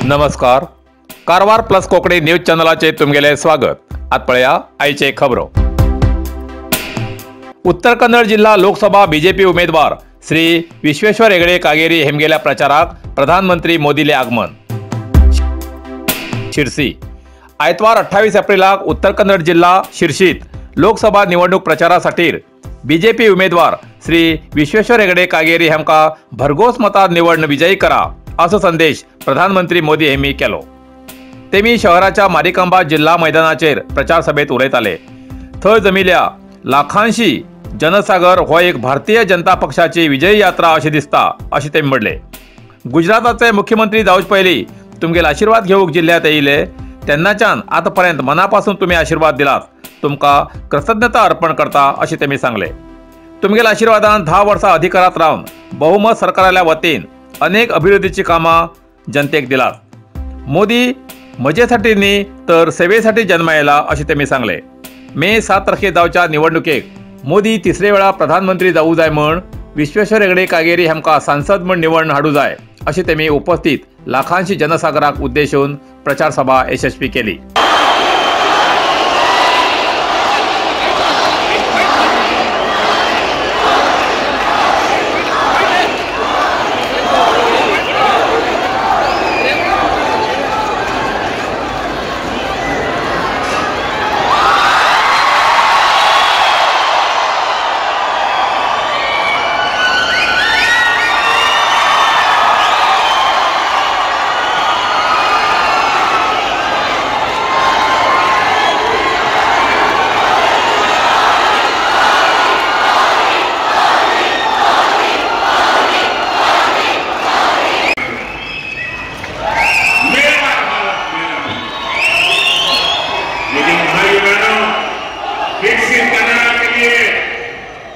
नमस्कार, Karwar plus Konkani news चॅनलाचे तुमगेले स्वागत। आत पळया आयचे खबरो। उत्तर कन्नड जिल्हा लोकसभा बीजेपी उमेदवार श्री विश्वेश्वर हेगडे कागेरी हेमगेल्या प्रचाराक प्रधानमंत्री मोदीले आगमन। शिरसी आयतवार 28 एप्रिलाक उत्तर कन्नड जिल्हा शिरशीत लोकसभा निवडणूक प्रचारासाठी बीजेपी उमेदवार श्री विश्वेश्वर हेगडे कागेरी हेमका भरघोस मतात निवडण विजयी करा असो संदेश प्रधानमंत्री मोदी हेमी केलो। तेमी शहराच्या मारिकांबा जिल्हा मैदानाचेर प्रचार सभेत उलयताले। थंय जमिल्या लाखांशी जनसागर हो एक भारतीय जनता पक्षाची विजयी यात्रा अशी दिसता अशें तेमी म्हणलें। गुजराताचे मुख्यमंत्री जावचे पयलीं तुमगेले आशिर्वाद घेवंक जिल्ह्यांत येयले तेन्नाच्यान आतांपर्यंत मनापासून तुमी आशिर्वाद दिलात, तुमकां कृतज्ञता अर्पण करता अशें तेमी सांगलें। तुमगेल्या आशिर्वादान 10 वर्सां अधिकारांत रावन बहुमत सरकाराल्या वतीन अनेक अभिवृद्धीची कामां जनतेक दिलात। मोदी मजेसाठी न्ही तर सेवेसाठी जन्मायला अशें तेमी सांगलें। मे 7 तारखेर जावच्या निवडणुकेक मोदी तिसरे वेळा प्रधानमंत्री जावू जाय म्हण विश्वेश्वर हेगडे कागेरी हांकां सांसद म्हण निवडून हाडू जाय अशें तेमी उपस्थित लाखांशी जनसागराक उद्देशून प्रचार सभा यशस्वी केली।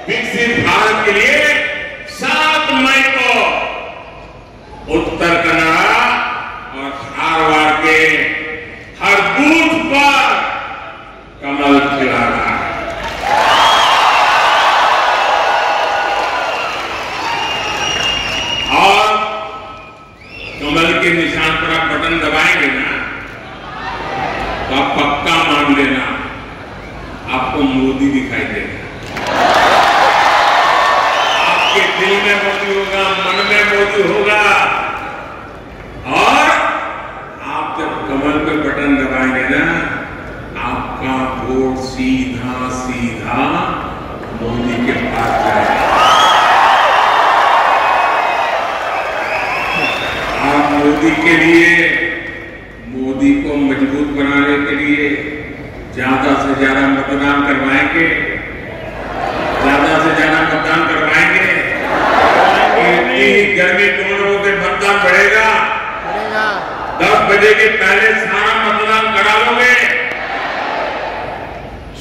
विकसित भारत के लिए 7 मई को उत्तर कन्नड़ा और धारवाड़ के हर बूथ पर कमल खिला रहा है। और कमल के निशान पर आप बटन दबाएंगे ना तो आप पक्का मान लेना आपको मोदी दिखाई देगा। आपके दिल में मोदी होगा, मन में मोदी होगा। और आप जब कमल पे बटन दबाएंगे ना आपका वोट सीधा सीधा मोदी के पास जाएगा। आप मोदी के लिए, मोदी को मजबूत बनाने के लिए ज्यादा से ज्यादा मतदान करवाएंगे, ज्यादा से ज्यादा मतदान करवाएंगे। इतनी गर्मी दोनों के मतदान बढ़ेगा। 10 बजे के पहले सारा मतदान करा लोगे।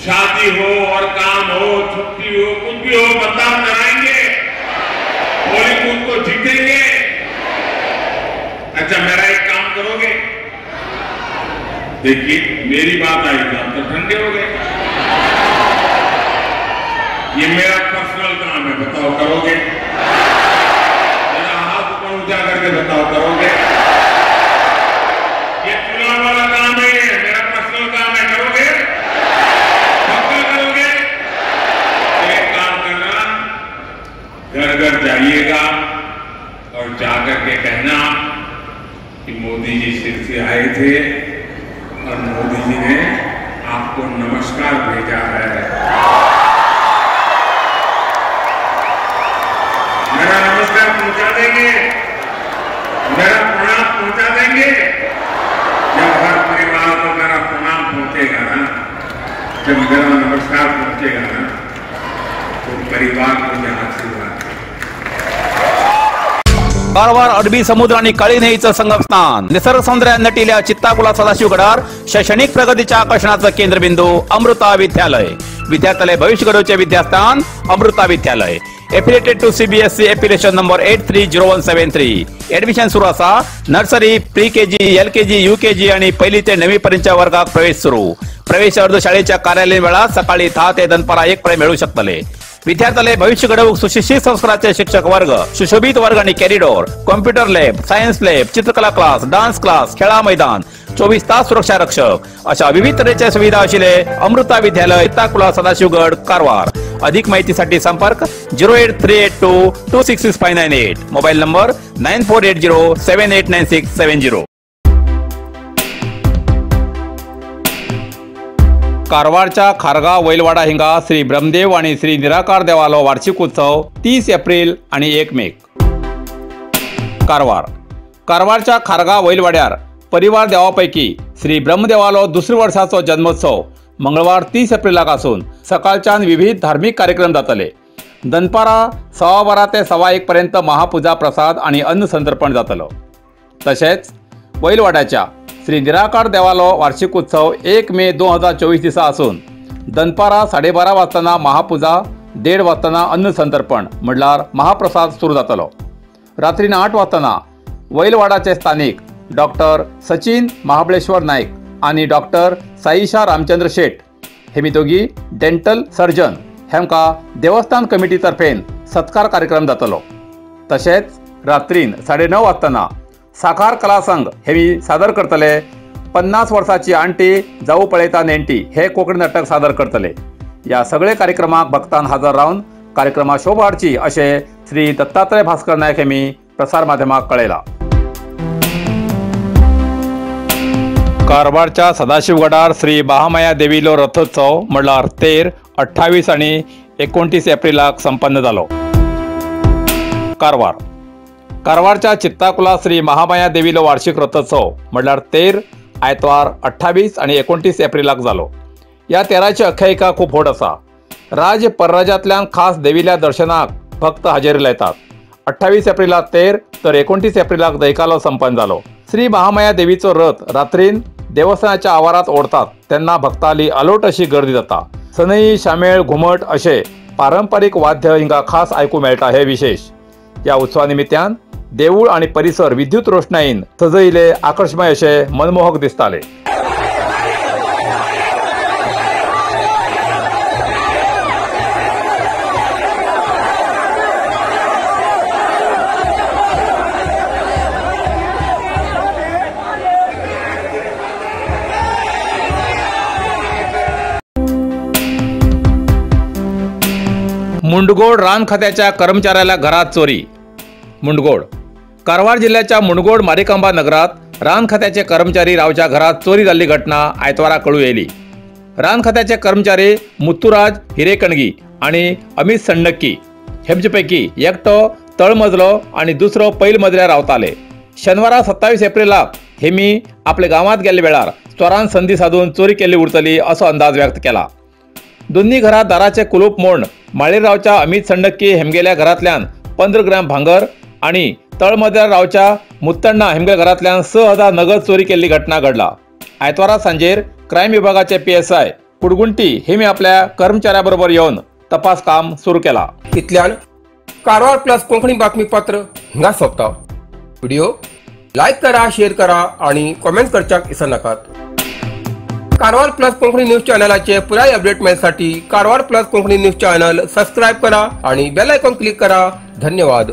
शादी हो और काम हो, छुट्टी हो, कुछ भी हो, मतदान कराएंगे। पोलिंग बूथ को जीतेंगे। अच्छा, मेरा एक काम करोगे? देखिए, मेरी बात आई तो आप तो ठंडे हो गए। ये मेरा पर्सनल काम है, बताओ करोगे? मेरा हाथ ऊपर ऊंचा करके बताओ करोगे? ये चुनाव वाला काम है, मेरा पर्सनल काम है, करोगे? पक्का करोगे? एक काम करना, घर घर जाइएगा और जाकर के कहना कि मोदी जी सिर से आए थे और मोदी जी ने आपको नमस्कार भेजा है। मेरा नमस्कार पहुंचा देंगे, मेरा प्रणाम पहुंचा देंगे। जब हर परिवार को मेरा प्रणाम पहुंचेगा ना, जब मेरा नमस्कार पहुंचेगा ना, तो परिवार मुझे आशीर्वाद। कारवार अरबी समुद्र आणि काळी न्हंयेचं संगमस्थान, निसर्ग सौंदर्यान नटिल्या चित्ताकुला सदाशिवगडार शैक्षणिक प्रगतीच्या आकर्षणाचं केंद्रबिंदू अमृता विद्यालय। विद्यार्थ्यालय भविष्य घडोवचे विद्यास्थान अमृता विद्यालय। Affiliated to CBSE affiliation number 830173. Admission सुरू आसा. Nursery, pre KG, L KG, U KG आणि पहिली ते 9वी पर्यंतच्या वर्गात प्रवेश सुरू. प्रवेश अर्ज शाळेच्या कार्यालयीन वेळात सकाळी 10 ते दनपारा 1 पर्यंत मिळू शकतले. विद्यार्थ्याले भविष्य घडवूक सुशिक्षित संस्काराचे शिक्षक वर्ग, सुशोभित वर्ग आणि corridor, computer lab, science lab, चित्रकला क्लास, डान्स क्लास, खेळा मैदान, 24 तास सुरक्षा रक्षक अशा विविध तऱ्हेच्या सुविधा असलेले अमृता विद्यालय, ताकुला, सदाशिवगड, कारवार. अधिक माहितीसाठी संपर्क 08382 266598, मोबाईल नंबर 9480 789670. कारवारच्या खारगाव वैलवाडा हिंगा श्री ब्रह्मदेव आणि श्री निराकार देवालो वार्षिक उत्सव 30 एप्रिल आणि 1 मे. कारवार कारवारच्या खारगाव वैलवाड्यार परिवार देवापैकी श्री ब्रह्मदेवालो दुसऱ्या वर्षाचो जन्मोत्सव मंगळवार 30 एप्रिलाक आसून सकाळच्यान विविध धार्मिक कार्यक्रम जातले. दनपारा 12:15 ते 1:15 पर्यंत महापूजा, प्रसाद आणि अन्न संतर्पण जातलो. तशेंच वैलवाड्याच्या श्री निराकार देवालो वार्षिक उत्सव 1 मे 2024 दिसा आसून दनपारा 12:30 वाजताना महापूजा, 1:30 वाजताना अन्न संतर्पण म्हणल्यार महाप्रसाद सुरू जातलो. रात्रीन 8 वाजताना वैलवाडाचे स्थानिक डॉक्टर सचिन महाबळेश्वर नाईक आणि डॉक्टर साईशा रामचंद्र शेट हेमी दोगी डेंटल सर्जन हेमका देवस्थान कमिटी तर्फेन सत्कार कार्यक्रम जातलो. तशेंच रात्रीन 9:30 वाजताना साकार कला संघ हेमी सादर करतले 50 वर्साची आंटी जाऊ पळयता नेणटी हे कोंकणी नाटक सादर करतले. या सगळे कार्यक्रमाक भक्तान हजर रावन कार्यक्रमा शोभा हाडची अशें श्री दत्तात्रय भास्कर नायक हेमी प्रसार माध्यमाक कळयला. कारवारच्या सदाशिवगडार श्री महामाया देवीलो रथोत्सव म्हणल्यार 13, 28 आणि 29 एप्रिलाक संपन्न जालो. कारवार कारवारच्या चित्ताकुला श्री महामाया देवीलो वार्षिक रथोत्सव म्हणल्यार 13, आयतवार 28 आणि 29 एप्रिलाक जालो. या तेराची आख्यायिका खूप व्हड आसा. राज्य परराज्यांतल्यान खास देवील्या दर्शनाक भक्त हजेरी लायतात. 28 एप्रिलाक 13 तर 29 एप्रिलाक दैकालो संपन्न जालो. श्री महामाया देवीचो रथ रात्रीन देवस्थानाच्या आवारात ओढतात तेन्ना भक्ताली अलोट अशी गर्दी जाता. सनई, शामेळ, घुमट असे पारंपरिक वाद्य हिंगा खास आयकू मेळटा हे विशेष. या उत्सवा निमित्तान देऊळ आणि परिसर विद्युत रोषणाईन सजयिले आकर्षमय असे मनमोहक दिसताले. मुंडगोड रान खात्याच्या कर्मचाऱ्याला घरात चोरी. मुंडगोड कारवार जिल्ह्याच्या मुंडगोड मारिकांबा नगरात रान खात्याचे कर्मचारी रावच्या घरात चोरी जाल्ली घटना आयतवारा कळू येयली. रान खात्याचे कर्मचारी मुत्तुराज हिरेकणगी आणि अमित सण्णक्की हेमचे पैकी एकटो तळमजलो आणि दुसरो पैल मजल्यार रावताले. शनिवारा 27 एप्रिलाक हेमी आपल्या गांवात गेल्ले वेळार चोरान संदी साधून चोरी केल्ली उरतली असो अंदाज व्यक्त केला. दोन्ही घरात दाराचे कुलूप मोड माळीरावच्या अमित सण्णक्की हेमगेल्या घरांतल्यान 15 ग्रॅम भांगर आणि तळमजल्यार रावच्या मुत्तण्णा हेमगेल्या घरांतल्यान 6000 नगद चोरी केल्ली घटना घडला. आयतवारा सांजेर क्रायम विभागाचे PSI कुडगुंटी हेमी आपल्या कर्मचाऱ्याबरोबर येवन तपास काम सुरू केला. इतल्यान कारवार प्लस कोंकणी बातमीपत्र हिंगा सोंपता. व्हिडिओ लायक करा, शेअर करा आणि कॉमेंट करच्याक विसरनाकात. कारवार प्लस कोंकणी न्यूज चॅनलाचे पुराय update मेळसाठी Karwar plus Konkani news channel subscribe करा आणि बेल आयकॉन क्लिक करा. धन्यवाद.